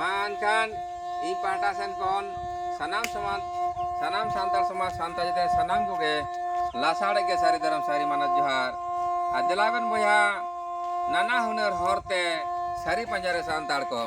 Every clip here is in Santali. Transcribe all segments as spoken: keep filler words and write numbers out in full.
ᱢᱟ ᱮᱱᱠᱷᱟᱱ ᱤᱧ ᱯᱟᱦᱴᱟ ᱥᱮᱱ ᱠᱷᱚᱱ ᱥᱟᱱᱟᱢ ᱥᱚᱢᱟᱡᱽ, ᱥᱟᱱᱟᱢ ᱥᱟᱱᱛᱟᱲ ᱥᱚᱢᱟᱡᱽ, ᱥᱟᱱᱛᱟᱲ ᱡᱟᱹᱛᱤ ᱨᱮᱱ ᱥᱟᱱᱟᱢ ᱠᱚᱜᱮ ᱞᱟᱥᱟᱲᱦᱮᱫ ᱜᱮ ᱥᱟᱹᱨᱤ ᱫᱷᱚᱨᱚᱢ ᱥᱟᱹᱨᱤ ᱢᱟᱱᱚᱛ ᱡᱚᱦᱟᱨ᱾ ᱟᱨ ᱫᱮᱞᱟ ᱵᱮᱱ ᱵᱚᱭᱦᱟ, ᱱᱟᱱᱟ ᱦᱩᱱᱟᱹᱨ ᱦᱚᱨᱛᱮ ᱥᱟᱹᱨᱤ ᱯᱟᱸᱡᱟ ᱨᱮ ᱥᱟᱱᱛᱟᱲ ᱠᱚ᱾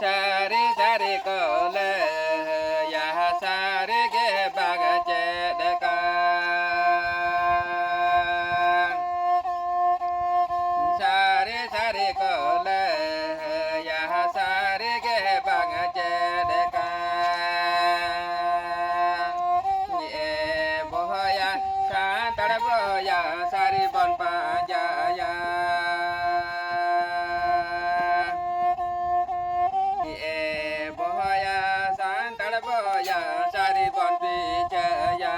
ᱥᱟᱹᱨᱤ ᱥᱟᱹᱨᱤ ᱠᱚ ᱞᱟᱹᱭᱟ, ᱥᱟᱹᱨᱤ ᱜᱮ ᱵᱟᱝ ᱪᱮᱫ ᱠᱟᱱ᱾ ᱥᱟᱹᱨᱤ ᱥᱟᱹᱨᱤ ᱠᱚ ᱞᱟᱹᱭᱟ, ᱥᱟᱹᱨᱤ ᱜᱮ ᱵᱟᱝ ᱪᱮᱫ ᱠᱟᱱ᱾ ᱮ ᱵᱚᱭᱦᱟ, ᱥᱟᱱᱛᱟᱲ ᱵᱚᱭᱦᱟ, ᱥᱟᱹᱨᱤ ᱵᱚᱱ ᱯᱟᱸᱡᱟᱭᱟ᱾ ᱮ ᱵᱚᱭᱦᱟ, ᱥᱟᱱᱛᱟᱲ ᱵᱚᱭᱦᱟ, ᱥᱟᱹᱨᱤ ᱵᱚᱱ ᱯᱤᱪᱷᱟᱹᱭᱟ᱾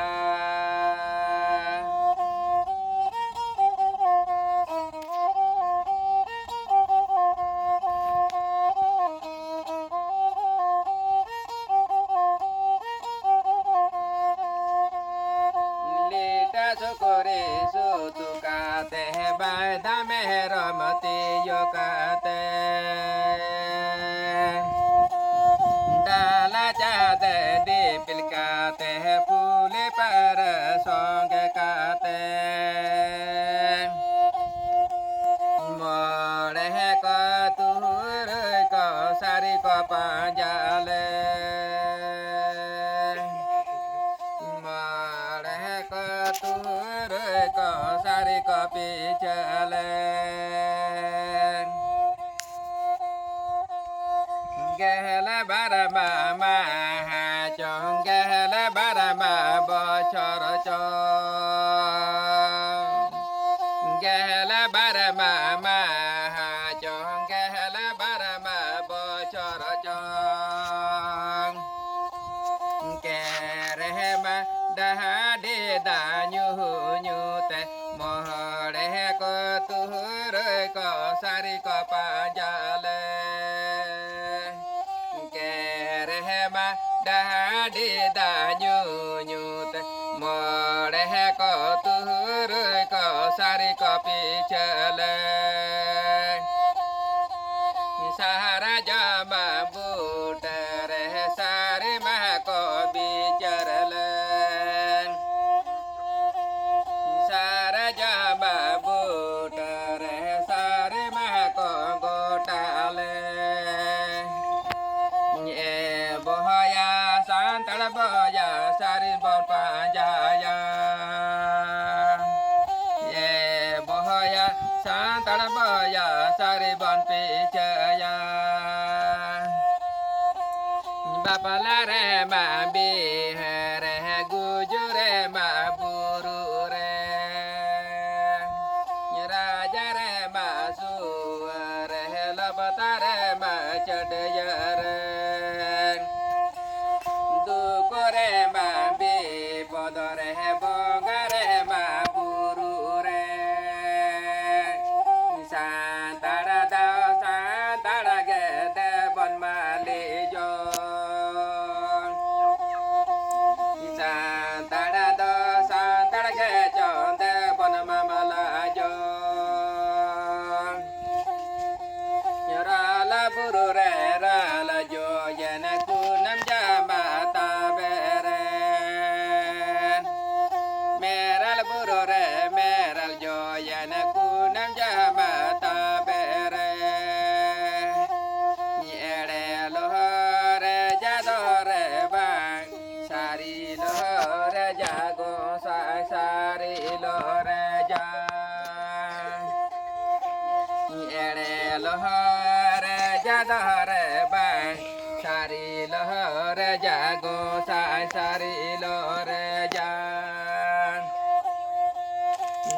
ᱞᱤᱴᱟᱹ ᱥᱩᱠᱨᱤ ᱥᱩᱛᱩ ᱠᱟᱛᱮ, ᱵᱟᱭᱫᱟ ᱢᱮᱨᱚᱢ ᱛᱤᱭᱳ ᱠᱟᱛᱮ, ᱰᱟᱞᱟ ᱪᱟᱸᱫᱮ ᱫᱤᱯᱤᱞ ᱠᱟᱛᱮ, ᱯᱩᱞᱤ ᱯᱟᱨ ᱥᱚᱸᱜᱮ ᱠᱟᱛᱮ, ᱢᱚᱬᱮ ᱠᱚ ᱛᱩᱨᱩᱭ ᱠᱚ ᱥᱟᱹᱨᱤ ᱠᱚ ᱯᱟᱸᱡᱟ ᱞᱮ᱾ ᱢᱚᱬᱮ ᱠᱚ ᱛᱩᱨᱩᱭ ᱠᱚ ᱥᱟᱹᱨᱤ ᱠᱚ ᱯᱤᱪᱷᱟᱹ ᱞᱮ᱾ ᱜᱮᱞ ᱵᱟᱨ ᱢᱟ ᱢᱟᱦᱟ ᱪᱚᱝ, ᱜᱮᱞ ᱵᱟᱨ ᱢᱟ ᱵᱚᱪᱷᱚᱨ ᱪᱚᱝ, ᱜᱮᱞ ᱵᱟᱨ ᱢᱟ ᱢᱟᱦᱟ ᱪᱚᱝ, ᱜᱮᱞ ᱵᱟᱨ ᱢᱟ ᱵᱚᱪᱷᱚᱨ ᱪᱚᱝ᱾ ᱠᱮᱨᱮᱢᱟ ᱰᱟᱦᱟᱰᱤ ᱫᱟ ᱧᱩ ᱧᱩ ᱛᱮ, ᱢᱚᱬᱮ ᱠᱚ ᱛᱩᱨᱩᱭ ᱠᱚ ᱥᱟᱹᱨᱤ ᱠᱚ ᱯᱟᱸᱡᱟ ᱞᱮ᱾ ᱰᱟᱹᱰᱤ ᱫᱟᱜ ᱧᱩ ᱧᱩ ᱛᱮ ᱢᱚᱬᱮ ᱠᱚ ᱛᱩᱨᱩᱭ ᱠᱚ ᱥᱟᱹᱨᱤ ᱠᱚ ᱯᱤᱪᱷᱟᱹ ᱞᱮ᱾ ᱥᱟᱨᱡᱚᱢ ᱵᱩᱴᱟᱹ ᱨᱮ ᱥᱟᱹᱨᱤ ᱢᱟ ᱠᱚ ᱵᱤᱪᱟᱹᱨ ᱞᱮ᱾ ᱥᱟᱨᱡᱚᱢ ᱵᱩᱴᱟᱹ ᱨᱮ ᱥᱟᱹᱨᱤ ᱢᱟ ᱠᱚ ᱜᱚᱴᱟ ᱞᱮ᱾ ᱮ ᱵᱚᱦᱚᱭᱟ ᱥᱟᱱᱛᱟᱲ ᱵᱚᱭᱟ ᱥᱟᱹᱨᱤ ᱵᱚᱱ ᱯᱟᱸᱡᱟᱭᱟ᱾ ᱮ ᱵᱚᱦᱚᱭᱟ ᱥᱟᱱᱛᱟᱲ ᱵᱚᱭᱟ ᱥᱟᱹᱨᱤ ᱵᱚᱱ ᱯᱤᱪᱷᱟᱹᱭᱟ᱾ ᱵᱟᱯᱞᱟ ᱨᱮ ᱢᱟ ᱵᱤᱦᱟᱹ ᱨᱮ ᱜᱩᱡᱩ ᱨᱮ ᱢᱟ ᱵᱩᱨᱩ ᱨᱮ᱾ ᱨᱟᱡᱟ ᱨᱮ ᱢᱟ ᱥᱩᱣᱟᱹ ᱨᱮ ᱞᱚᱵᱛᱟ ᱨᱮ ᱢᱟ ᱪᱟᱹᱰᱭᱟᱹ ᱨᱮ᱾ ᱫᱩᱠ ᱨᱮ ᱢᱟ ᱵᱤᱯᱚᱫ ᱨᱮ ᱵᱚᱸᱜᱟ ᱨᱮ ᱢᱟ ᱵᱩᱨᱩ ᱨᱮ᱾ ᱥᱟᱱᱛᱟᱲ ᱫᱚ ᱥᱟᱱᱛᱟᱲ ᱜᱮ ᱫᱮᱵᱚᱱ ᱢᱟᱹᱞᱤ ᱡᱚᱝ᱾ ᱥᱟᱱᱛᱟᱲ ᱫᱚ ᱥᱟᱱᱛᱟᱲ ᱜᱮ ᱪᱚᱝ ᱫᱮᱵᱚᱱ ᱢᱟᱢᱞᱟ ᱡᱚᱝ᱾ ᱨᱟᱞᱟ ᱵᱩᱨᱩ ᱨᱮ ᱨᱟᱞᱟ ᱡᱚᱭᱮᱱ ᱠᱩᱱᱟᱹᱢ ᱡᱟᱢᱟ ᱛᱟᱵᱮᱨᱮ᱾ ᱢᱮᱨᱟᱞ ᱵᱩᱨᱩ ᱨᱮ ᱢᱮᱨᱟᱞ ᱡᱚᱭᱮᱱ ᱠᱩᱱᱟᱹᱢ ᱡᱟᱢᱟ ᱛᱟᱵᱮᱨᱮ᱾ ᱮᱲᱮ ᱞᱚᱦᱚᱨᱮ ᱡᱟᱫᱚᱨᱮ ᱵᱟᱝ ᱥᱟᱹᱨᱤ ᱞᱚᱦᱚᱨᱮ ᱡᱟ ᱜᱚᱸᱥᱟᱭ ᱥᱟᱹᱨᱤ ᱞᱚᱦᱚᱨᱮ ᱡᱟ᱾ ᱮᱲᱮ ᱞᱚᱦᱚᱨᱮ ᱡᱟᱫᱚᱨᱮ ᱵᱟᱝ ᱥᱟᱹᱨᱤ ᱞᱚᱦᱚᱨᱮ ᱡᱟ ᱜᱚᱸᱥᱟᱭ ᱥᱟᱹᱨᱤ ᱞᱚᱦᱚᱨᱮ ᱡᱟ᱾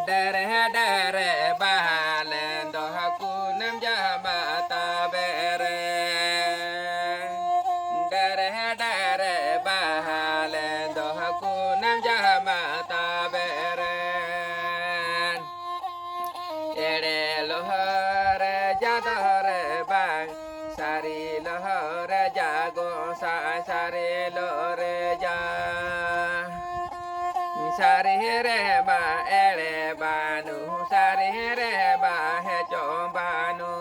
ᱰᱮᱨᱮ ᱰᱮᱨᱮ ᱵᱟᱦᱟ ᱞᱮᱱ ᱫᱚ ᱠᱩᱱᱟᱹᱢ ᱡᱟᱢᱟ ᱛᱟᱵᱮᱨᱮ᱾ ᱰᱮᱨᱮ ᱰᱮᱨᱮ ᱵᱟᱦᱟ ᱞᱮᱱ ᱫᱚ ᱠᱩᱱᱟᱹᱢ ᱡᱟᱢᱟ ᱛᱟᱵᱮᱨᱮ᱾ ᱮᱲᱮ ᱞᱚᱦᱚᱨᱮ ᱡᱟᱫᱚᱨᱮ ᱵᱟᱝ ᱥᱟᱹᱨᱤ ᱞᱚᱦᱚᱨᱮ ᱡᱟ ᱜᱚᱸᱥᱟᱭ ᱥᱟᱹᱨᱤ ᱥᱟᱹᱨᱤ ᱨᱮ ᱵᱟ ᱮᱲᱮ ᱵᱟᱹᱱᱩ, ᱥᱟᱹᱨᱤ ᱨᱮ ᱵᱟ ᱦᱮᱪᱚ ᱵᱟᱹᱱᱩ,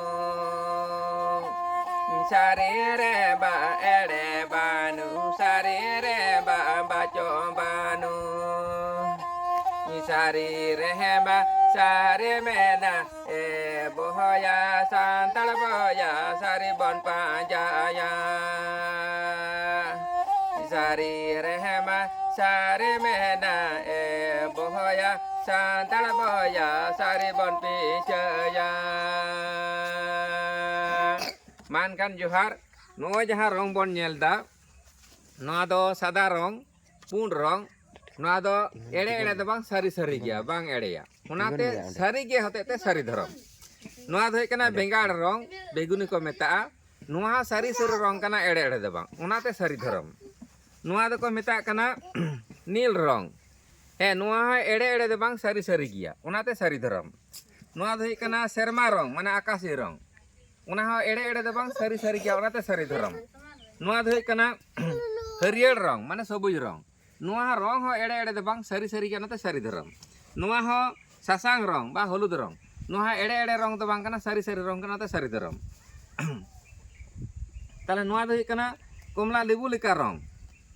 ᱥᱟᱹᱨᱤ ᱨᱮ ᱵᱟ ᱮᱲᱮ ᱵᱟᱹᱱᱩ, ᱥᱟᱹᱨᱤ ᱨᱮ ᱵᱟ ᱵᱟᱪᱚ ᱵᱟᱹᱱᱩ, ᱥᱟᱹᱨᱤ ᱨᱮ ᱵᱟ ᱥᱟᱹᱨᱤ ᱢᱮᱱᱟ ᱮ ᱵᱚᱦᱚᱭᱟ, ᱥᱟᱱᱛᱟᱲ ᱵᱚᱭᱟ ᱥᱟᱹᱨᱤ ᱵᱚᱱ ᱯᱟᱸᱡᱟᱭᱟ᱾ ᱥᱟᱹᱨᱤ ᱨᱮᱦᱮᱢᱟ ᱥᱟᱹᱨᱤ ᱢᱮᱱᱟ ᱮ ᱵᱚᱦᱚᱭᱟ, ᱥᱟᱱᱛᱟᱲ ᱵᱚᱭᱟ ᱥᱟᱹᱨᱤ ᱵᱚᱱ ᱯᱤᱪᱷᱟᱹᱭᱟ᱾ ᱢᱟ ᱮᱱᱠᱷᱟᱱ ᱡᱚᱦᱟᱨ᱾ ᱱᱚᱜᱼᱚᱭ ᱡᱟᱦᱟᱸ ᱨᱚᱝ ᱵᱚᱱ ᱧᱮᱞ ᱮᱫᱟ, ᱱᱚᱣᱟ ᱫᱚ ᱥᱟᱫᱟ ᱨᱚᱝ, ᱯᱩᱸᱰ ᱨᱚᱝ᱾ ᱱᱚᱣᱟ ᱫᱚ ᱮᱲᱮ ᱮᱲᱮ ᱫᱚ ᱵᱟᱝ, ᱥᱟᱹᱨᱤ ᱥᱟᱹᱨᱤ ᱜᱮᱭᱟ, ᱵᱟᱝ ᱮᱲᱮᱭᱟ᱾ ᱚᱱᱟᱛᱮ ᱥᱟᱹᱨᱤ ᱜᱮ ᱦᱚᱛᱮᱡ ᱛᱮ ᱥᱟᱹᱨᱤ ᱫᱷᱚᱨᱚᱢ᱾ ᱱᱚᱣᱟ ᱫᱚ ᱦᱩᱭᱩᱜ ᱠᱟᱱᱟ ᱵᱮᱸᱜᱟᱲ ᱨᱚᱝ, ᱵᱮᱜᱩᱱᱤ ᱠᱚ ᱢᱮᱛᱟᱜᱼᱟ᱾ ᱱᱚᱣᱟ ᱦᱚᱸ ᱥᱟᱹᱨᱤ ᱥᱟᱹᱨᱤ ᱨᱚᱝ ᱠᱟᱱᱟ, ᱮᱲᱮ ᱮᱲᱮ ᱫᱚ ᱵᱟᱝ, ᱚᱱᱟᱛᱮ ᱥᱟᱹᱨᱤ ᱫᱷᱚᱨᱚᱢ᱾ ᱱᱚᱣᱟ ᱫᱚᱠᱚ ᱢᱮᱛᱟᱜ ᱠᱟᱱᱟ ᱱᱤᱞ ᱨᱚᱝ᱾ ᱦᱮᱸ, ᱱᱚᱣᱟ ᱦᱚᱸ ᱮᱲᱮ ᱮᱲᱮ ᱫᱚ ᱵᱟᱝ, ᱥᱟᱹᱨᱤ ᱥᱟᱹᱨᱤ ᱜᱮᱭᱟ, ᱚᱱᱟᱛᱮ ᱥᱟᱹᱨᱤ ᱫᱷᱚᱨᱚᱢ᱾ ᱱᱚᱣᱟ ᱫᱚ ᱦᱩᱭᱩᱜ ᱠᱟᱱᱟ ᱥᱮᱨᱢᱟ ᱨᱚᱝ, ᱢᱟᱱᱮ ᱟᱠᱟᱥᱤ ᱨᱚᱝ᱾ ᱚᱱᱟ ᱦᱚᱸ ᱮᱲᱮ ᱮᱲᱮ ᱫᱚ ᱵᱟᱝ, ᱥᱟᱹᱨᱤ ᱥᱟᱹᱨᱤ ᱜᱮᱭᱟ, ᱚᱱᱟᱛᱮ ᱥᱟᱹᱨᱤ ᱫᱷᱚᱨᱚᱢ᱾ ᱱᱚᱣᱟ ᱫᱚ ᱦᱩᱭᱩᱜ ᱠᱟᱱᱟ ᱦᱟᱹᱨᱭᱟᱹᱲ ᱨᱚᱝ, ᱢᱟᱱᱮ ᱥᱚᱵᱩᱡ ᱨᱚᱝ᱾ ᱱᱚᱣᱟ ᱨᱚᱝ ᱦᱚᱸ ᱮᱲᱮ ᱮᱲᱮ ᱫᱚ ᱵᱟᱝ, ᱥᱟᱹᱨᱤ ᱥᱟᱹᱨᱤ ᱜᱮᱭᱟ, ᱚᱱᱟᱛᱮ ᱥᱟᱹᱨᱤ ᱫᱷᱚᱨᱚᱢ᱾ ᱱᱚᱣᱟ ᱦᱚᱸ ᱥᱟᱥᱟᱝ ᱨᱚᱝ ᱵᱟ ᱦᱚᱞᱩᱫ ᱨᱚᱝ᱾ ᱱᱚᱣᱟ ᱦᱚᱸ ᱮᱲᱮ ᱮᱲᱮ ᱨᱚᱝ ᱫᱚ ᱵᱟᱝ ᱠᱟᱱᱟ, ᱥᱟᱹᱨᱤ ᱥᱟᱹᱨᱤ ᱨᱚᱝ ᱠᱟᱱᱟ, ᱚᱱᱟᱛᱮ ᱥᱟᱹᱨᱤ ᱫᱷᱚᱨᱚᱢ᱾ ᱛᱟᱦᱞᱮ ᱱᱚᱣᱟ ᱫᱚ ᱦᱩᱭᱩᱜ ᱠᱟᱱᱟ ᱠᱚᱢᱞᱟ ᱞᱮᱵᱩ ᱞᱮᱠᱟ ᱨᱚᱝ᱾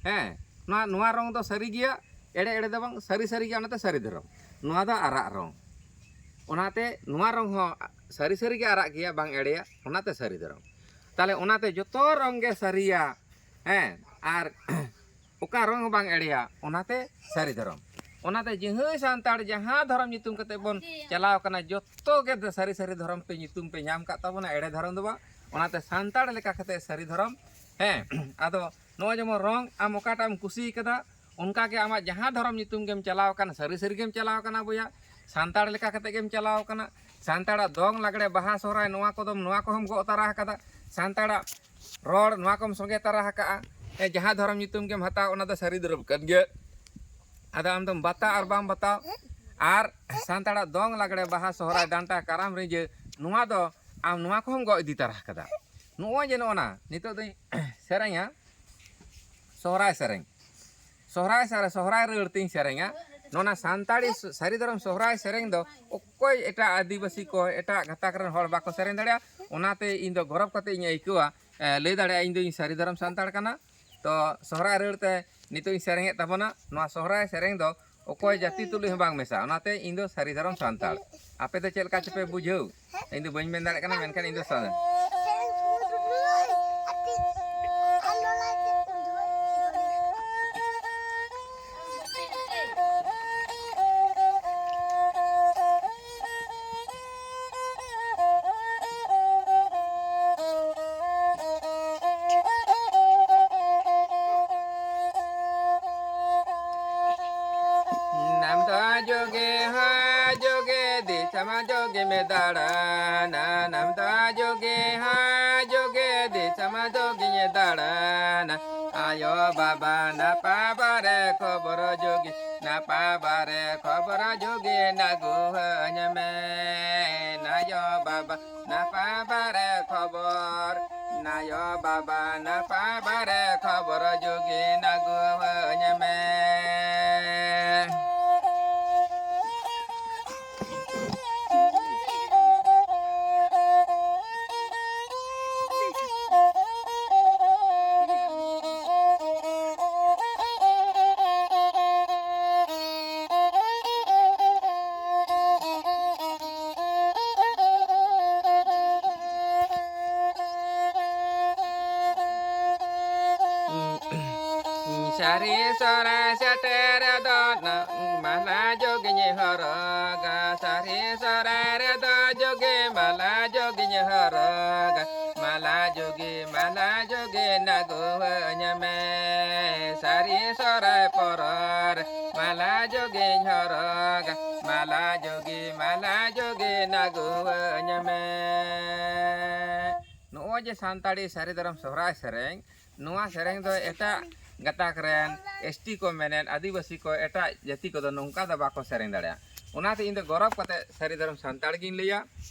ᱦᱮᱸ, ᱱᱚᱣᱟ, ᱱᱚᱣᱟ ᱨᱚᱝ ᱫᱚ ᱥᱟᱹᱨᱤ ᱜᱮᱭᱟ, ᱮᱲᱮ ᱮᱲᱮ ᱫᱚ ᱵᱟᱝ, ᱥᱟᱹᱨᱤ ᱥᱟᱹᱨᱤ ᱜᱮᱭᱟ, ᱚᱱᱟᱛᱮ ᱥᱟᱹᱨᱤ ᱫᱷᱚᱨᱚᱢ᱾ ᱱᱚᱣᱟ ᱫᱚ ᱟᱨᱟᱜ ᱨᱚᱝ᱾ ᱚᱱᱟᱛᱮ ᱱᱚᱣᱟ ᱨᱚᱝ ᱦᱚᱸ ᱥᱟᱹᱨᱤ ᱥᱟᱹᱨᱤ ᱜᱮ ᱟᱨᱟᱜ ᱜᱮᱭᱟ, ᱵᱟᱝ ᱮᱲᱮᱭᱟ, ᱚᱱᱟᱛᱮ ᱥᱟᱹᱨᱤ ᱫᱷᱚᱨᱚᱢ᱾ ᱛᱟᱦᱞᱮ ᱚᱱᱟᱛᱮ ᱡᱚᱛᱚ ᱨᱚᱝ ᱜᱮ ᱥᱟᱹᱨᱤᱭᱟ᱾ ᱦᱮᱸ, ᱟᱨ ᱚᱠᱟ ᱨᱚᱝ ᱦᱚᱸ ᱵᱟᱝ ᱮᱲᱮᱭᱟ, ᱚᱱᱟᱛᱮ ᱥᱟᱹᱨᱤ ᱫᱷᱚᱨᱚᱢ᱾ ᱚᱱᱟᱛᱮ ᱡᱟᱹᱦᱟᱹᱭ ᱥᱟᱱᱛᱟᱲ ᱡᱟᱦᱟᱸ ᱫᱷᱚᱨᱚᱢ ᱧᱩᱛᱩᱢ ᱠᱟᱛᱮ ᱵᱚᱱ ᱪᱟᱞᱟᱣ ᱠᱟᱱᱟ, ᱡᱚᱛᱚ ᱜᱮ ᱥᱟᱹᱨᱤ ᱥᱟᱹᱨᱤ ᱫᱷᱚᱨᱚᱢ ᱯᱮ ᱧᱩᱛᱩᱢ ᱯᱮ ᱧᱟᱢ ᱠᱟᱫ ᱛᱟᱵᱚᱱᱟ, ᱮᱲᱮ ᱫᱷᱚᱨᱚᱢ ᱫᱚ ᱵᱟᱝ᱾ ᱚᱱᱟᱛᱮ ᱥᱟᱱᱛᱟᱲ ᱞᱮᱠᱟ ᱠᱟᱛᱮ ᱥᱟᱹᱨᱤ ᱫᱷᱚᱨᱚᱢ᱾ ᱦᱮᱸ, ᱟᱫᱚ ᱱᱚᱜᱼᱚᱭ ᱡᱮᱢᱚᱱ ᱨᱚᱝ, ᱟᱢ ᱚᱠᱟᱴᱟᱜ ᱮᱢ ᱠᱩᱥᱤ ᱠᱟᱫᱟ, ᱚᱱᱠᱟ ᱜᱮ ᱟᱢᱟᱜ ᱡᱟᱦᱟᱸ ᱫᱷᱚᱨᱚᱢ ᱧᱩᱛᱩᱢ ᱜᱮᱢ ᱪᱟᱞᱟᱣ ᱠᱟᱱᱟ, ᱥᱟᱹᱨᱤ ᱥᱟᱹᱨᱤ ᱜᱮᱢ ᱪᱟᱞᱟᱣ ᱠᱟᱱᱟ ᱵᱚᱭᱦᱟ, ᱥᱟᱱᱛᱟᱲ ᱞᱮᱠᱟ ᱠᱟᱛᱮ ᱜᱮᱢ ᱪᱟᱞᱟᱣ ᱠᱟᱱᱟ᱾ ᱥᱟᱱᱛᱟᱲᱟᱜ ᱫᱚᱝ, ᱞᱟᱜᱽᱲᱮ, ᱵᱟᱦᱟ, ᱥᱚᱦᱨᱟᱭ, ᱱᱚᱣᱟ ᱠᱚᱫᱚᱢ, ᱱᱚᱣᱟ ᱠᱚᱦᱚᱸᱢ ᱜᱚᱜ ᱛᱟᱨᱟ ᱟᱠᱟᱫᱟ᱾ ᱥᱟᱱᱛᱟᱲᱟᱜ ᱨᱚᱲ, ᱱᱚᱣᱟ ᱠᱚᱢ ᱥᱚᱸᱜᱮ ᱛᱟᱨᱟ ᱟᱠᱟᱫᱼᱟ᱾ ᱦᱮᱸ, ᱡᱟᱦᱟᱸ ᱫᱷᱚᱨᱚᱢ ᱧᱩᱛᱩᱢ ᱜᱮᱢ ᱦᱟᱛᱟᱣ, ᱚᱱᱟ ᱫᱚ ᱥᱟᱹᱨᱤ ᱫᱷᱚᱨᱚᱢ ᱠᱟᱱ ᱜᱮᱭᱟ᱾ ᱟᱫᱚ ᱟᱢ ᱫᱚᱢ ᱵᱟᱛᱟᱣ ᱟᱨ ᱵᱟᱢ ᱵᱟᱛᱟᱣ, ᱟᱨ ᱥᱟᱱᱛᱟᱲᱟᱜ ᱫᱚᱝ, ᱞᱟᱜᱽᱲᱮ, ᱵᱟᱦᱟ, ᱥᱚᱦᱨᱟᱭ, ᱰᱟᱱᱴᱟ, ᱠᱟᱨᱟᱢ, ᱨᱤᱸᱡᱟᱹ, ᱱᱚᱣᱟ ᱫᱚ ᱟᱢ ᱱᱚᱣᱟ ᱠᱚᱦᱚᱸᱢ ᱜᱚᱜ ᱤᱫᱤ ᱛᱟᱨᱟ ᱟᱠᱟᱫᱟ᱾ ᱱᱚᱜᱼᱚᱭ ᱡᱮ ᱱᱚᱜᱼᱚ ᱱᱟ ᱱᱤᱛᱚᱜ ᱫᱚᱧ ᱥᱮᱨᱮᱧᱟ ᱥᱚᱦᱨᱟᱭ ᱥᱮᱨᱮᱧ, ᱥᱚᱦᱨᱟᱭ ᱥᱮᱨᱮᱧ, ᱥᱚᱦᱨᱟᱭ ᱨᱟᱹᱲ ᱛᱤᱧ ᱥᱮᱨᱮᱧᱟ᱾ ᱱᱚᱣᱟ ᱥᱟᱱᱛᱟᱲᱤ ᱥᱟᱹᱨᱤ ᱫᱷᱚᱨᱚᱢ ᱥᱚᱦᱨᱟᱭ ᱥᱮᱨᱮᱧ ᱫᱚ ᱚᱠᱚᱭ ᱮᱴᱟᱜ ᱟᱹᱫᱤᱵᱟᱹᱥᱤ ᱠᱚ, ᱮᱴᱟᱜ ᱜᱟᱛᱟᱠ ᱨᱮᱱ ᱦᱚᱲ ᱵᱟᱠᱚ ᱥᱮᱨᱮᱧ ᱫᱟᱲᱮᱭᱟᱜᱼᱟ᱾ ᱚᱱᱟᱛᱮ ᱤᱧ ᱫᱚ ᱜᱚᱨᱚᱵᱽ ᱠᱟᱛᱮ ᱤᱧ ᱟᱹᱭᱠᱟᱹᱣᱟ, ᱮ, ᱞᱟᱹᱭ ᱫᱟᱲᱮᱭᱟᱜᱼᱟ ᱤᱧ ᱫᱚ ᱤᱧ ᱥᱟᱹᱨᱤ ᱫᱷᱚᱨᱚᱢ ᱥᱟᱱᱛᱟᱲ ᱠᱟᱱᱟ᱾ ᱛᱚ ᱥᱚᱦᱨᱟᱭ ᱨᱟᱹᱲ ᱛᱮ ᱱᱤᱛᱚᱜ ᱤᱧ ᱥᱮᱨᱮᱧᱮᱫ ᱛᱟᱵᱚᱱᱟ᱾ ᱱᱚᱣᱟ ᱥᱚᱦᱨᱟᱭ ᱥᱮᱨᱮᱧ ᱫᱚ ᱚᱠᱚᱭ ᱡᱟᱹᱛᱤ ᱛᱩᱞᱩᱡ ᱦᱚᱸ ᱵᱟᱝ ᱢᱮᱥᱟ᱾ ᱚᱱᱟᱛᱮ ᱤᱧ ᱫᱚ ᱥᱟᱹᱨᱤ ᱫᱷᱚᱨᱚᱢ ᱥᱟᱱᱛᱟᱲ᱾ ᱟᱯᱮ ᱫᱚ ᱪᱮᱫ ᱞᱮᱠᱟ ᱪᱚᱯᱮ ᱵᱩᱡᱷᱟᱹᱣ? ᱤᱧ ᱫᱚ ᱵᱟᱹᱧ ᱢᱮᱱ ᱫᱟᱲᱮᱭᱟᱜ ᱠᱟᱱᱟ, ᱢᱮᱱᱠᱷᱟᱱ ᱤᱧ ᱫᱚ ᱥᱟᱱ- ᱱᱟᱢ ᱫᱚ ᱡᱳᱜᱮ ᱦᱟ ᱡᱳᱜᱮ ᱫᱤᱥᱚᱢ ᱡᱳᱜᱮ ᱢᱮ ᱫᱟᱬᱟᱱᱟ᱾ ᱱᱟᱢ ᱫᱚ ᱡᱳᱜᱮ ᱦᱟ ᱡᱳᱜᱮ ᱫᱤᱥᱚᱢ ᱡᱳᱜᱮ ᱫᱟᱬᱟᱱᱟ᱾ ᱟᱭᱳ ᱵᱟᱵᱟ ᱱᱟᱯᱟ ᱵᱟᱨᱮ ᱠᱷᱚᱵᱚᱨ ᱡᱳᱜᱮ ᱱᱟᱯᱟ ᱵᱟᱨᱮ ᱠᱷᱚᱵᱚᱨ ᱡᱳᱜᱮ ᱱᱟᱜᱩ ᱦᱟᱹᱧ ᱢᱮ᱾ ᱱᱟᱭᱳ ᱵᱟᱵᱟ ᱱᱟᱯᱟ ᱵᱟᱨᱮ ᱠᱷᱚᱵᱚᱨ, ᱱᱟᱭᱳ ᱵᱟᱵᱟ ᱱᱟᱯᱟ ᱵᱟᱨᱮ ᱠᱷᱚᱵᱚᱨ ᱡᱩᱜᱤ ᱱᱟᱜᱩᱣᱟᱹᱧ ᱢᱮ᱾ ᱥᱟᱹᱨᱤ ᱥᱚᱨᱦᱟᱭ ᱥᱮᱴᱮᱨ ᱫᱚ ᱢᱟᱞᱟ ᱡᱳᱜᱤᱧ ᱦᱚᱨᱚᱜᱟ᱾ ᱥᱟᱹᱨᱤ ᱥᱚᱨᱦᱟᱭ ᱨᱮᱫᱚ ᱡᱳᱜᱤ ᱢᱟᱞᱟ ᱡᱳᱜᱤᱧ ᱦᱚᱨᱚᱜᱟ᱾ ᱢᱟᱞᱟ ᱡᱳᱜᱤ ᱢᱟᱞᱟ ᱡᱳᱜᱤ ᱱᱟᱜᱩᱣᱟᱹᱧ ᱢᱮ᱾ ᱥᱟᱹᱨᱤ ᱥᱚᱨᱦᱟᱭ ᱯᱚᱨᱚᱵᱽ ᱨᱮ ᱢᱟᱞᱟ ᱡᱳᱜᱤᱧ ᱦᱚᱨᱚᱜᱟ᱾ ᱢᱟᱞᱟ ᱡᱳᱜᱤ ᱢᱟᱞᱟ ᱡᱳᱜᱤ ᱱᱟᱜᱩᱣᱟᱹᱧ ᱢᱮ᱾ ᱱᱚᱜᱼᱚᱭ ᱡᱮ ᱥᱟᱱᱛᱟᱲᱤ ᱥᱟᱹᱨᱤ ᱫᱷᱚᱨᱚᱢ ᱥᱚᱦᱨᱟᱭ ᱥᱮᱨᱮᱧ, ᱱᱚᱣᱟ ᱥᱮᱨᱮᱧ ᱫᱚ ᱮᱴᱟᱜ ᱜᱟᱛᱟᱠ ᱨᱮᱱ, ᱮᱥ ᱴᱤ ᱠᱚ ᱢᱮᱱᱮᱫ, ᱟᱹᱫᱤᱵᱟᱹᱥᱤ ᱠᱚ, ᱮᱴᱟᱜ ᱡᱟᱹᱛᱤ ᱠᱚᱫᱚ ᱱᱚᱝᱠᱟ ᱫᱚ ᱵᱟᱠᱚ ᱥᱮᱨᱮᱧ ᱫᱟᱲᱮᱭᱟᱜᱼᱟ᱾ ᱚᱱᱟᱛᱮ ᱤᱧ ᱫᱚ ᱜᱚᱨᱚᱵᱽ ᱠᱟᱛᱮ ᱥᱟᱹᱨᱤ ᱫᱷᱚᱨᱚᱢ ᱥᱟᱱᱛᱟᱲ ᱜᱤᱧ ᱞᱟᱹᱭᱟ᱾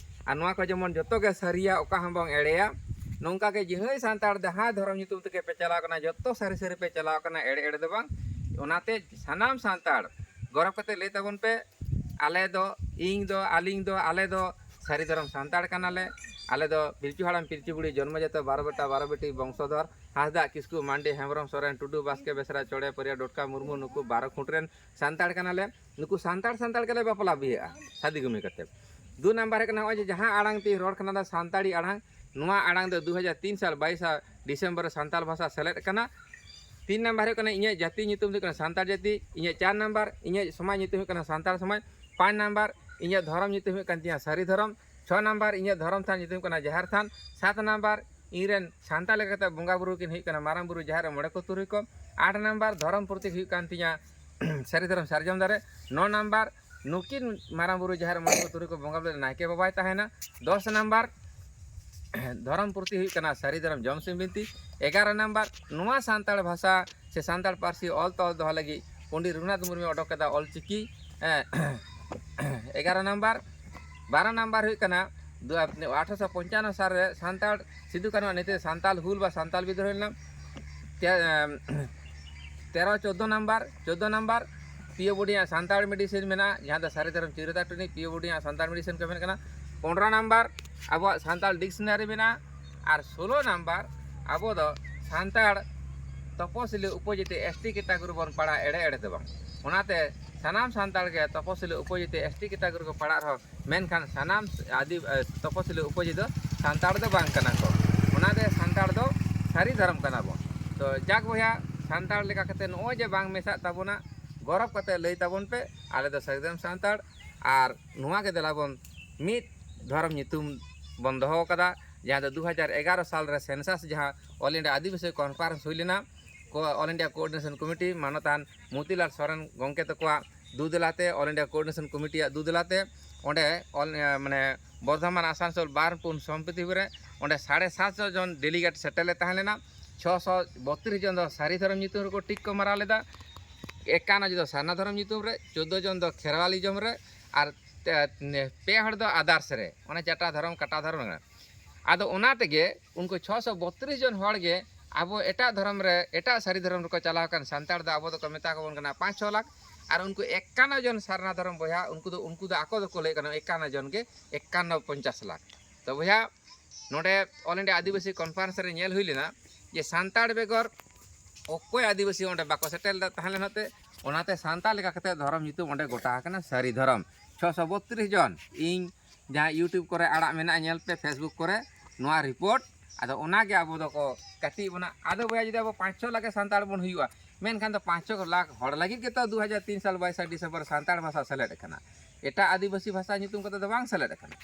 ᱟᱨ ᱱᱚᱣᱟ ᱠᱚ ᱡᱮᱢᱚᱱ ᱡᱚᱛᱚ ᱜᱮ ᱥᱟᱹᱨᱤᱭᱟ, ᱚᱠᱟ ᱦᱚᱸ ᱵᱟᱝ ᱮᱲᱮᱭᱟ᱾ ᱱᱚᱝᱠᱟ ᱜᱮ ᱡᱟᱦᱟᱸᱭ ᱥᱟᱱᱛᱟᱲ ᱡᱟᱦᱟᱸ ᱫᱷᱚᱨᱚᱢ ᱧᱩᱛᱩᱢ ᱛᱮᱜᱮ ᱯᱮ ᱪᱟᱞᱟᱣ ᱠᱟᱱᱟ, ᱡᱚᱛᱚ ᱥᱟᱹᱨᱤ ᱥᱟᱹᱨᱤ ᱯᱮ ᱪᱟᱞᱟᱣ ᱠᱟᱱᱟ, ᱮᱲᱮ ᱮᱲᱮ ᱫᱚ ᱵᱟᱝ᱾ ᱚᱱᱟᱛᱮ ᱥᱟᱱᱟᱢ ᱥᱟᱱᱛᱟᱲ ᱜᱚᱨᱚᱵ ᱠᱟᱛᱮ ᱞᱟᱹᱭ ᱛᱟᱵᱚᱱ ᱯᱮ, ᱟᱞᱮ ᱫᱚ, ᱤᱧ ᱫᱚ, ᱟᱹᱞᱤᱧ ᱫᱚ, ᱟᱞᱮ ᱫᱚ ᱥᱟᱹᱨᱤ ᱫᱷᱚᱨᱚᱢ ᱥᱟᱱᱛᱟᱲ ᱠᱟᱱᱟᱞᱮ᱾ ᱟᱞᱮ ᱫᱚ ᱯᱤᱞᱪᱩ ᱦᱟᱲᱟᱢ ᱯᱤᱞᱪᱩ ᱵᱩᱲᱦᱤ ᱡᱚᱱᱢᱚ ᱡᱟᱛᱚ ᱵᱟᱨᱚ ᱵᱮᱴᱟ ᱵᱟᱨᱚ ᱵᱮᱴᱤ ᱵᱚᱝᱥᱚᱫᱷᱚᱨ ᱦᱟᱸᱥᱫᱟ, ᱠᱤᱥᱠᱩ, ᱢᱟᱱᱰᱤ, ᱦᱮᱢᱵᱨᱚᱢ, ᱥᱚᱨᱮᱱ, ᱴᱩᱰᱩ, ᱵᱟᱥᱠᱮ, ᱵᱮᱥᱨᱟ, ᱪᱚᱲᱮ, ᱯᱚᱨᱤᱭᱟ, ᱰᱚᱴᱠᱟ, ᱢᱩᱨᱢᱩ, ᱱᱩᱠᱩ ᱵᱟᱨᱚ ᱠᱷᱩᱸᱴ ᱨᱮᱱ ᱥᱟᱱᱛᱟᱲ ᱠᱟᱱᱟᱞᱮ᱾ ᱱᱩᱠᱩ ᱥᱟᱱᱛᱟᱲ ᱥᱟᱱᱛᱟᱲ ᱜᱮᱞᱮ ᱵᱟᱯᱞᱟ ᱵᱤᱦᱟᱹᱜᱼᱟ ᱥᱟᱫᱤ ᱜᱩᱢᱤ ᱠᱟᱛᱮ᱾ ᱫᱩ ᱱᱟᱢᱵᱟᱨ ᱦᱩᱭᱩᱜ ᱠᱟᱱᱟ, ᱱᱚᱜᱼᱚᱭ ᱡᱮ ᱡᱟᱦᱟᱸ ᱟᱲᱟᱝ ᱛᱤᱧ ᱨᱚᱲ ᱠᱟᱱᱟ, ᱫᱚ ᱥᱟᱱᱛᱟᱲᱤ ᱟᱲᱟᱝ, ᱱᱚᱣᱟ ᱟᱲᱟᱝ ᱫᱚ ᱫᱩ ᱦᱟᱡᱟᱨ ᱛᱤᱱ ᱥᱟᱞ ᱵᱟᱭᱤᱥᱟ ᱰᱤᱥᱮᱢᱵᱚᱨ ᱨᱮ ᱥᱟᱱᱛᱟᱲ ᱵᱷᱟᱥᱟ ᱥᱮᱞᱮᱫ ᱠᱟᱱᱟ᱾ ᱛᱤᱱ ᱱᱟᱢᱵᱟᱨ ᱦᱩᱭᱩᱜ ᱠᱟᱱᱟ, ᱤᱧᱟᱹᱜ ᱡᱟᱹᱛᱤ ᱧᱩᱛᱩᱢ ᱫᱚ ᱦᱩᱭᱩᱜ ᱠᱟᱱᱟ ᱥᱟᱱᱛᱟᱲ ᱡᱟᱹᱛᱤ᱾ ᱤᱧᱟᱹᱜ ᱪᱟᱨ ᱱᱟᱢᱵᱟᱨ, ᱤᱧᱟᱹᱜ ᱥᱚᱢᱟᱡᱽ ᱧᱩᱛᱩᱢ ᱦᱩᱭᱩᱜ ᱠᱟᱱᱟ ᱥᱟᱱᱛᱟᱲ ᱥᱚᱢᱟᱡᱽ᱾ ᱯᱟᱸᱪ ᱱᱟᱢᱵᱟᱨ, ᱤᱧᱟᱹᱜ ᱫᱷᱚᱨᱚᱢ ᱧᱩᱛᱩᱢ ᱦᱩᱭᱩᱜ ᱠᱟᱱ ᱛᱤᱧᱟ ᱥᱟᱹᱨᱤ ᱫᱷᱚᱨᱚᱢ᱾ ᱪᱷᱚ ᱱᱟᱢᱵᱟᱨ, ᱤᱧᱟᱹᱜ ᱫᱷᱚᱨᱚᱢ ᱛᱷᱟᱱ ᱧᱩᱛᱩᱢ ᱦᱩᱭᱩᱜ ᱠᱟᱱᱟ ᱡᱟᱦᱮᱨ ᱛᱷᱟᱱ᱾ ᱥᱟᱛ ᱱᱟᱢᱵᱟᱨ, ᱤᱧ ᱨᱮᱱ ᱥᱟᱱᱛᱟᱲ ᱞᱮᱠᱟᱛᱮ ᱵᱚᱸᱜᱟ ᱵᱩᱨᱩ ᱠᱤᱱ ᱦᱩᱭᱩᱜ ᱠᱟᱱᱟ ᱢᱟᱨᱟᱝ ᱵᱩᱨᱩ, ᱡᱟᱦᱮᱨ ᱟᱭᱳ, ᱢᱚᱬᱮ ᱠᱚ ᱛᱩᱨᱩᱭ ᱠᱚ᱾ ᱟᱴ ᱱᱟᱢᱵᱟᱨ, ᱫᱷᱚᱨᱚᱢ ᱯᱨᱚᱛᱤᱠ ᱦᱩᱭᱩᱜ ᱠᱟᱱ ᱛᱤᱧᱟ ᱥᱟᱹᱨᱤ ᱫᱷᱚᱨᱚᱢ ᱥᱟᱨᱡᱚᱢ ᱫᱟᱨᱮ᱾ ᱱᱚ ᱱᱟᱢᱵᱟᱨ, ᱱᱩᱠᱤᱱ ᱢᱟᱨᱟᱝ ᱵᱩᱨᱩ, ᱡᱟᱦᱮᱨ ᱟᱭᱳ, ᱢᱚᱬᱮ ᱠᱚ ᱛᱩᱨᱩᱭ ᱠᱚ ᱵᱚᱸᱜᱟ ᱵᱩᱨᱩ ᱨᱮ ᱱᱟᱭᱠᱮ ᱵᱟᱵᱟᱭ ᱛᱟᱦᱮᱱᱟ᱾ ᱫᱚᱥ ᱱᱟᱢᱵᱟᱨ, ᱫᱷᱚᱨᱚᱢ ᱯᱨᱚᱛᱤ ᱦᱩᱭᱩᱜ ᱠᱟᱱᱟ ᱥᱟᱹᱨᱤ ᱫᱷᱚᱨᱚᱢ ᱡᱚᱢ ᱥᱤᱢ ᱵᱤᱱᱛᱤ᱾ ᱮᱜᱟᱨᱚ ᱱᱟᱢᱵᱟᱨ, ᱱᱚᱣᱟ ᱥᱟᱱᱛᱟᱲ ᱵᱷᱟᱥᱟ ᱥᱮ ᱥᱟᱱᱛᱟᱲ ᱯᱟᱹᱨᱥᱤ ᱚᱞ ᱛᱚᱞ ᱫᱚᱦᱚ ᱞᱟᱹᱜᱤᱫ ᱯᱚᱱᱰᱤᱛ ᱨᱚᱜᱷᱩᱱᱟᱛᱷ ᱢᱩᱨᱢᱩᱭ ᱚᱰᱚᱠ ᱠᱮᱫᱟ ᱚᱞ ᱪᱤᱠᱤ᱾ ᱮ, ᱮᱜᱟᱨᱚ ᱱᱟᱢᱵᱟᱨ᱾ ᱵᱟᱨᱚ ᱱᱟᱢᱵᱟᱨ ᱦᱩᱭᱩᱜ ᱠᱟᱱᱟ, ᱫᱩ-, ᱟᱴᱷᱨᱚᱥᱚ ᱯᱚᱧᱪᱟᱱᱱᱚ ᱥᱟᱞ ᱨᱮ ᱥᱟᱱᱛᱟᱲ ᱥᱤᱫᱩ ᱠᱟᱹᱱᱦᱩ ᱱᱤᱛᱟᱹ ᱥᱟᱱᱛᱟᱲ ᱦᱩᱞ ᱵᱟ ᱥᱟᱱᱛᱟᱲ ᱵᱤᱫᱽᱨᱳᱦᱚ ᱞᱮᱱᱟ᱾ ᱛᱮ-, ᱮᱢ, ᱛᱮᱨᱚ ᱪᱳᱫᱽᱫᱳ ᱱᱟᱢᱵᱟᱨ, ᱪᱳᱫᱽᱫᱳ ᱱᱟᱢᱵᱟᱨ, ᱯᱤ ᱳ ᱵᱳᱰᱤᱭᱟ ᱥᱟᱱᱛᱟᱲ ᱢᱮᱰᱤᱥᱤᱱ ᱢᱮᱱᱟᱜᱼᱟ, ᱡᱟᱦᱟᱸ ᱫᱚ ᱥᱟᱹᱨᱤ ᱫᱷᱚᱨᱚᱢ ᱪᱤᱨᱟᱹᱫᱟ ᱴᱩᱱᱤ ᱯᱤ ᱳ ᱵᱳᱰᱤᱭᱟ ᱥᱟᱱᱛᱟᱲ ᱢᱮᱰᱤᱥᱤᱱ ᱠᱚ ᱢᱮᱱ ᱠᱟᱱᱟ᱾ ᱯᱚᱱᱨᱚ ᱱᱟᱢᱵᱟᱨ, ᱟᱵᱚᱣᱟᱜ ᱥᱟᱱᱛᱟᱲ ᱰᱤᱠᱥᱱᱟᱨᱤ ᱢᱮᱱᱟᱜᱼᱟ᱾ ᱟᱨ ᱥᱳᱞᱳ ᱱᱟᱢᱵᱟᱨ, ᱟᱵᱚ ᱫᱚ ᱥᱟᱱᱛᱟᱲ ᱛᱚᱯᱚᱥᱤᱞᱤ ᱩᱯᱚᱡᱟᱹᱛᱤ ᱮᱥ ᱴᱤ ᱠᱮᱴᱟᱜᱚᱨᱤ ᱵᱚᱱ ᱯᱟᱲᱟᱜᱼᱟ, ᱮᱲᱮ ᱮᱲᱮ ᱫᱚ ᱵᱟᱝ᱾ ᱚᱱᱟᱛᱮ ᱥᱟᱱᱟᱢ ᱥᱟᱱᱛᱟᱲ ᱜᱮ ᱛᱚᱯᱚᱥᱤᱞᱤ ᱩᱯᱚᱡᱟᱹᱛᱤ ᱮᱥ ᱴᱤ ᱠᱮᱴᱟᱜᱚᱨᱤ ᱠᱚ ᱯᱟᱲᱟᱜ ᱨᱮᱦᱚᱸ, ᱢᱮᱱᱠᱷᱟᱱ ᱥᱟᱱᱟᱢ ᱟᱹᱫᱤ-, ᱮ, ᱛᱚᱯᱚᱥᱤᱞᱤ ᱩᱯᱚᱡᱟᱹᱛᱤ ᱫᱚ ᱥᱟᱱᱛᱟᱲ ᱫᱚ ᱵᱟᱝ ᱠᱟᱱᱟ ᱠᱚ᱾ ᱚᱱᱟᱛᱮ ᱥᱟᱱᱛᱟᱲ ᱫᱚ ᱥᱟᱹᱨᱤ ᱫᱷᱚᱨᱚᱢ ᱠᱟᱱᱟ ᱵᱚᱱ᱾ ᱛᱚ ᱡᱟᱠ ᱵᱚᱭᱦᱟ, ᱥᱟᱱᱛᱟᱲ ᱞᱮᱠᱟ ᱠᱟᱛᱮ ᱱᱚᱜᱼᱚᱭ ᱡᱮ ᱵᱟᱝ ᱢᱮᱥᱟᱜ ᱛᱟᱵᱚᱱᱟ, ᱜᱚᱨᱚᱵ ᱠᱟᱛᱮ ᱞᱟᱹᱭ ᱛᱟᱵᱚᱱ ᱯᱮ, ᱟᱞᱮ ᱫᱚ ᱥᱟᱹᱨᱤ ᱫᱷᱚᱨᱚᱢ ᱥᱟᱱᱛᱟᱲ᱾ ᱟᱨ ᱱᱚᱣᱟ ᱜᱮ ᱫᱮᱞᱟ ᱵᱚᱱ ᱢᱤᱫ ᱫᱷᱚᱨᱚᱢ ᱧᱩᱛᱩᱢ ᱵᱚᱱ ᱫᱚᱦᱚ ᱠᱟᱫᱟ, ᱡᱟᱦᱟᱸ ᱫᱚ ᱫᱩ ᱦᱟᱡᱟᱨ ᱮᱜᱟᱨᱚ ᱥᱟᱞ ᱨᱮ ᱥᱮᱱᱥᱟᱥ, ᱡᱟᱦᱟᱸ ᱚᱞ ᱤᱱᱰᱤᱭᱟ ᱟᱹᱫᱤᱵᱟᱹᱥᱤ ᱠᱚᱱᱯᱷᱟᱨᱮᱱᱥ ᱦᱩᱭ ᱞᱮᱱᱟ, ᱠᱚ ᱚᱞ ᱤᱱᱰᱤᱭᱟ ᱠᱳᱚᱨᱰᱤᱱᱮᱥᱚᱱ ᱠᱚᱢᱤᱴᱤ ᱢᱟᱱᱚᱛᱟᱱ ᱢᱚᱛᱤᱞᱟᱞ ᱥᱚᱨᱮᱱ ᱜᱚᱢᱠᱮ ᱛᱟᱠᱚᱣᱟᱜ ᱫᱩᱫᱮᱞᱟᱛᱮ, ᱚᱞ ᱤᱱᱰᱤᱭᱟ ᱠᱳᱚᱨᱰᱤᱱᱮᱥᱚᱱ ᱠᱚᱢᱤᱴᱤᱭᱟᱜ ᱫᱩᱫᱮᱞᱟᱛᱮ ᱚᱸᱰᱮ ᱚᱞ, ᱢᱟᱱᱮ ᱵᱚᱨᱫᱷᱚᱢᱟᱱ ᱟᱥᱟᱱᱥᱳᱞ ᱵᱟᱨ ᱯᱩᱱ ᱥᱚᱢᱯᱚᱛᱤᱯᱩᱨ ᱨᱮ ᱚᱸᱰᱮ ᱥᱟᱲᱮ ᱥᱟᱛᱥᱚ ᱡᱚᱱ ᱰᱮᱞᱤᱜᱮᱴ ᱥᱮᱴᱮᱨ ᱞᱮ ᱛᱟᱦᱮᱸ ᱞᱮᱱᱟ᱾ ᱪᱷᱚᱥᱚ ᱵᱚᱛᱨᱤᱥ ᱡᱚᱱ ᱫᱚ ᱥᱟᱹᱨᱤ ᱫᱷᱚᱨᱚᱢ ᱧᱩᱛᱩᱢ ᱨᱮᱠᱚ ᱴᱤᱠ ᱠᱚ ᱢᱟᱨᱟᱣ ᱞᱮᱫᱟ, ᱮᱠᱟᱱᱱᱚ ᱡᱚᱱ ᱫᱚ ᱥᱟᱨᱱᱟ ᱫᱷᱚᱨᱚᱢ ᱧᱩᱛᱩᱢ ᱨᱮ, ᱪᱳᱫᱽᱫᱳ ᱡᱚᱱ ᱫᱚ ᱠᱷᱮᱨᱣᱟᱞᱤᱡᱚᱢ ᱨᱮ, ᱟᱨ ᱛᱮ-, ᱯᱮ ᱦᱚᱲ ᱫᱚ ᱟᱫᱟᱨᱥ ᱨᱮ, ᱚᱱᱮ ᱡᱟᱴᱟ ᱫᱷᱚᱨᱚᱢ, ᱠᱟᱴᱟ ᱫᱷᱚᱨᱚᱢ ᱨᱮ᱾ ᱟᱫᱚ ᱚᱱᱟ ᱛᱮᱜᱮ ᱩᱱᱠᱩ ᱪᱷᱚᱥᱚ ᱵᱚᱛᱨᱤᱥ ᱡᱚᱱ ᱦᱚᱲ ᱜᱮ ᱟᱵᱚ ᱮᱴᱟᱜ ᱫᱷᱚᱨᱚᱢ ᱨᱮ, ᱮᱴᱟᱜ ᱥᱟᱹᱨᱤ ᱫᱷᱚᱨᱚᱢ ᱨᱮᱠᱚ ᱪᱟᱞᱟᱣ ᱟᱠᱟᱱ ᱥᱟᱱᱛᱟᱲ ᱫᱚ ᱟᱵᱚ ᱫᱚᱠᱚ ᱢᱮᱛᱟ ᱠᱚᱵᱚᱱ ᱠᱟᱱᱟ ᱯᱟᱸᱪ ᱪᱷᱚ ᱞᱟᱠᱷ᱾ ᱟᱨ ᱩᱱᱠᱩ ᱮᱠᱟᱱᱱᱚ ᱡᱚᱱ ᱥᱟᱨᱱᱟ ᱫᱷᱚᱨᱚᱢ ᱵᱚᱭᱦᱟ, ᱩᱱᱠᱩ ᱫᱚ, ᱩᱱᱠᱩ ᱫᱚ ᱟᱠᱚ ᱫᱚᱠᱚ ᱞᱟᱹᱭᱮᱫ ᱠᱟᱱᱟ ᱮᱠᱟᱱᱱᱚ ᱡᱚᱱ ᱜᱮ, ᱮᱠᱟᱱᱱᱚ ᱯᱚᱧᱪᱟᱥ ᱞᱟᱠᱷ᱾ ᱛᱚ ᱵᱚᱭᱦᱟ, ᱱᱚᱰᱮ All India ᱟᱹᱫᱤᱵᱟᱹᱥᱤ conference ᱨᱮ ᱧᱮᱞ ᱦᱩᱭ ᱞᱮᱱᱟ ᱡᱮ ᱥᱟᱱᱛᱟᱲ ᱵᱮᱜᱚᱨ ᱚᱠᱚᱭ ᱟᱹᱫᱤᱵᱟᱹᱥᱤ ᱚᱸᱰᱮ ᱵᱟᱠᱚ ᱥᱮᱴᱮᱨ ᱞᱮᱫ ᱛᱟᱦᱮᱸ ᱞᱮᱱᱟ ᱛᱮ, ᱚᱱᱟᱛᱮ ᱥᱟᱱᱛᱟᱲ ᱞᱮᱠᱟ ᱠᱟᱛᱮ ᱫᱷᱚᱨᱚᱢ ᱧᱩᱛᱩᱢ ᱚᱸᱰᱮ ᱜᱚᱴᱟ ᱟᱠᱟᱱᱟ ᱥᱟᱹᱨᱤ ᱫᱷᱚᱨᱚᱢ᱾ ᱪᱷᱚᱥᱚ ᱵᱚᱛᱨᱤᱥ ᱡᱚᱱ, ᱤᱧ ᱡᱟᱦᱟᱸ YouTube ᱠᱚᱨᱮ ᱟᱲᱟᱜ ᱢᱮᱱᱟᱜᱼᱟ, ᱧᱮᱞ ᱯᱮ, Facebook ᱠᱚᱨᱮ ᱱᱚᱣᱟ report᱾ ᱟᱫᱚ ᱚᱱᱟᱜᱮ ᱟᱵᱚ ᱫᱚᱠᱚ ᱠᱟᱹᱴᱤᱡ ᱵᱚᱱᱟ᱾ ᱟᱫᱚ ᱵᱚᱭᱦᱟ, ᱡᱩᱫᱤ ᱟᱵᱚ ᱯᱟᱸᱪ ᱪᱷᱚ ᱞᱟᱠᱷ ᱥᱟᱱᱛᱟᱲ ᱵᱚᱱ ᱦᱩᱭᱩᱜᱼᱟ, ᱢᱮᱱᱠᱷᱟᱱ ᱫᱚ ᱯᱟᱸᱪ ᱪᱷᱚ ᱞᱟᱠᱷ ᱦᱚᱲ ᱞᱟᱹᱜᱤᱫ ᱜᱮᱛᱚ ᱫᱩ ᱦᱟᱡᱟᱨ ᱛᱤᱱ ᱥᱟᱞ ᱵᱟᱭᱤᱥᱟ ᱰᱤᱥᱮᱢᱵᱚᱨ ᱥᱟᱱᱛᱟᱲ ᱵᱷᱟᱥᱟ ᱥᱮᱞᱮᱫ ᱟᱠᱟᱱᱟ, ᱮᱴᱟᱜ ᱟᱹᱫᱤᱵᱟᱹᱥᱤ ᱵᱷᱟᱥᱟ ᱧᱩᱛᱩᱢ ᱠᱟᱛᱮ ᱫᱚ ᱵᱟᱝ ᱥᱮᱞᱮᱫ ᱟᱠᱟᱱᱟ᱾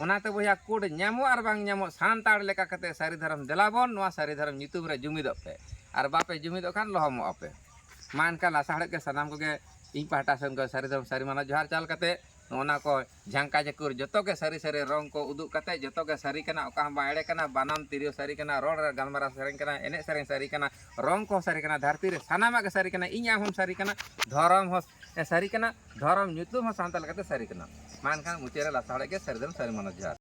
ᱚᱱᱟᱛᱮ ᱵᱚᱭᱦᱟ, code ᱧᱟᱢᱚᱜ ᱟᱨ ᱵᱟᱝ ᱧᱟᱢᱚᱜ, ᱥᱟᱱᱛᱟᱲ ᱞᱮᱠᱟ ᱠᱟᱛᱮ ᱥᱟᱹᱨᱤ ᱫᱷᱚᱨᱚᱢ ᱫᱮᱞᱟ ᱵᱚᱱ, ᱱᱚᱣᱟ ᱥᱟᱹᱨᱤ ᱫᱷᱚᱨᱚᱢ ᱧᱩᱛᱩᱢ ᱨᱮ ᱡᱩᱢᱤᱫᱚᱜ ᱯᱮ᱾ ᱟᱨ ᱵᱟᱯᱮ ᱡᱩᱢᱤᱫᱚᱜ ᱠᱷᱟᱱ ᱞᱚᱦᱚᱢᱚᱜᱼᱟ ᱯᱮ᱾ ᱢᱟ ᱮᱱᱠᱷᱟᱱ ᱞᱟᱥᱟᱲᱦᱮᱫ ᱜᱮ ᱥᱟᱱᱟᱢ ᱠᱚᱜᱮ ᱤᱧ ᱯᱟᱦᱴᱟ ᱥᱮᱱ ᱠᱷᱚᱱ ᱥᱟᱹᱨᱤ ᱫᱷᱚᱨᱚᱢ ᱥᱟᱹᱨᱤ ᱢᱟᱱᱟᱣ ᱡᱚᱦᱟᱨ ᱪᱟᱞ ᱠᱟᱛᱮ, ᱱᱚᱜᱼᱚ ᱱᱟ ᱠᱚ ᱡᱷᱟᱝᱠᱟ ᱡᱷᱟᱹᱠᱩᱨ ᱡᱚᱛᱚ ᱜᱮ ᱥᱟᱹᱨᱤ ᱥᱟᱹᱨᱤ ᱨᱚᱝ ᱠᱚ ᱩᱫᱩᱜ ᱠᱟᱛᱮ, ᱡᱚᱛᱚ ᱜᱮ ᱥᱟᱹᱨᱤ ᱠᱟᱱᱟ, ᱚᱠᱟ ᱦᱚᱸ ᱵᱟᱝ ᱮᱲᱮ ᱠᱟᱱᱟ, ᱵᱟᱱᱟᱢ ᱛᱤᱨᱭᱳ ᱥᱟᱹᱨᱤ ᱠᱟᱱᱟ, ᱨᱚᱲ ᱨᱮ ᱜᱟᱞᱢᱟᱨᱟᱣ ᱥᱮᱨᱮᱧ ᱠᱟᱱᱟ, ᱮᱱᱮᱡ ᱥᱮᱨᱮᱧ ᱥᱟᱹᱨᱤ ᱠᱟᱱᱟ, ᱨᱚᱝ ᱠᱚᱦᱚᱸ ᱥᱟᱹᱨᱤ ᱠᱟᱱᱟ, ᱫᱷᱟᱹᱨᱛᱤ ᱨᱮ ᱥᱟᱱᱟᱢᱟᱜ ᱜᱮ ᱥᱟᱹᱨᱤ ᱠᱟᱱᱟ, ᱤᱧ ᱟᱢ ᱦᱚᱸ ᱥᱟᱹᱨᱤ ᱠᱟᱱᱟ, ᱫᱷᱚᱨᱚᱢ ᱦᱚᱸ ᱥᱟᱹᱨᱤ ᱠᱟᱱᱟ, ᱫᱷᱚᱨᱚᱢ ᱧᱩᱛᱩᱢ ᱦᱚᱸ ᱥᱟᱱᱛᱟᱲ ᱞᱮᱠᱟᱛᱮ ᱥᱟᱹᱨᱤ ᱠᱟᱱᱟ᱾ ᱢᱟ ᱮᱱᱠᱷᱟᱱ ᱢᱩᱪᱟᱹᱫ ᱨᱮ ᱞᱟᱥᱟᱲᱦᱮᱫ ᱜᱮ ᱥᱟᱹᱨᱤ ᱫᱷᱚᱨᱚᱢ ᱥᱟᱹᱨᱤ ᱢᱟᱱᱟᱣ ᱡᱚᱦᱟᱨ᱾